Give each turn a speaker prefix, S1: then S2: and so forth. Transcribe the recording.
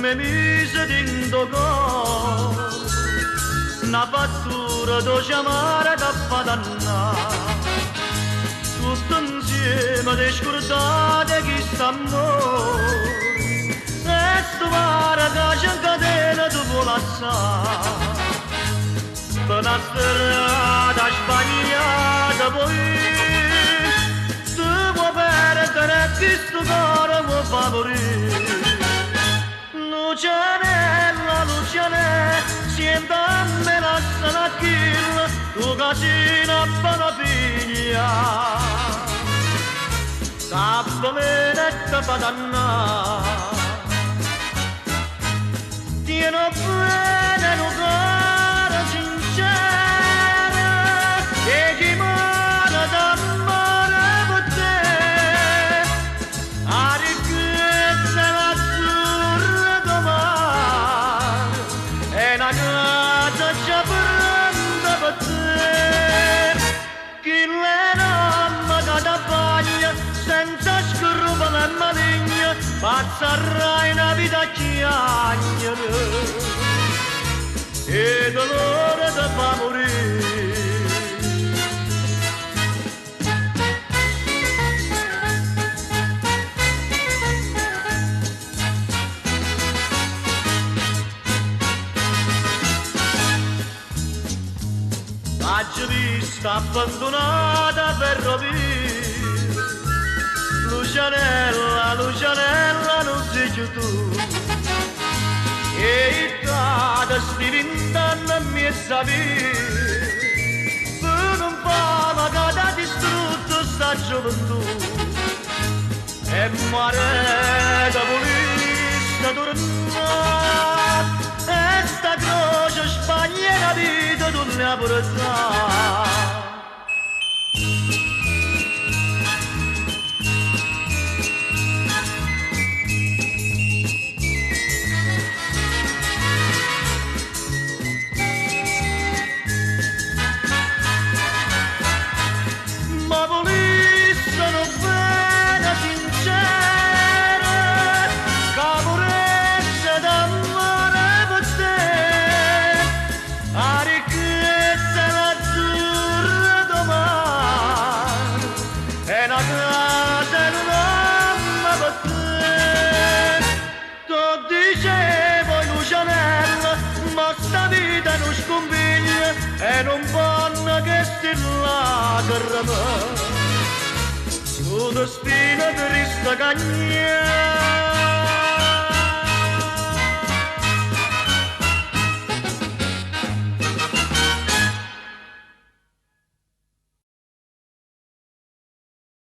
S1: Me mise dint' 'o core Na fattura doce amara che fa dannà Tutto insieme te scurdate chist'ammore E stu mare ca ce 'ncatena tu vuò lassà Pe na strada sbagliata vuò ì Te vuò perdere e chistu core vuò fa murì Lucianella, Lucianè, siente a me lassala a chillo, tu ca si' na bona figlia. T'avvelena e te fa dannà. Tiene 'o bbene 'e nu core sincero 'e chi more d'ammore pe te. 'A ricchezza 'e l'azzurro d' 'o mare è na casa già pronta pe te. Chillo è n'ommo ca t'abbaglia senza scrupolo e maligno, passarrai na vita a chiagnere e dolore te fa murì. T'aggio vista abbandunata 'a ferrovia Lucianella, Lucianella nun si' cchiù tu E jttate sti vint'anne 'mmiez' 'a via Pe nu 'nfame ca t'ha distrutto sta gioventù E mo aret vulisse turnà E sta croce sbaglia 'na vita tu l'he 'a purtà. Ma vulisse nu bene sincero ca muresse d'ammore pe te 'A ricchezza 'e l'azzurro d' 'o mare è na casa e nu nomme pe te. T' 'o dicevo oi Lucianella mo sta vita è nu scumpiglio e nun vonno chesti lacreme. Stu destino triste cagnà.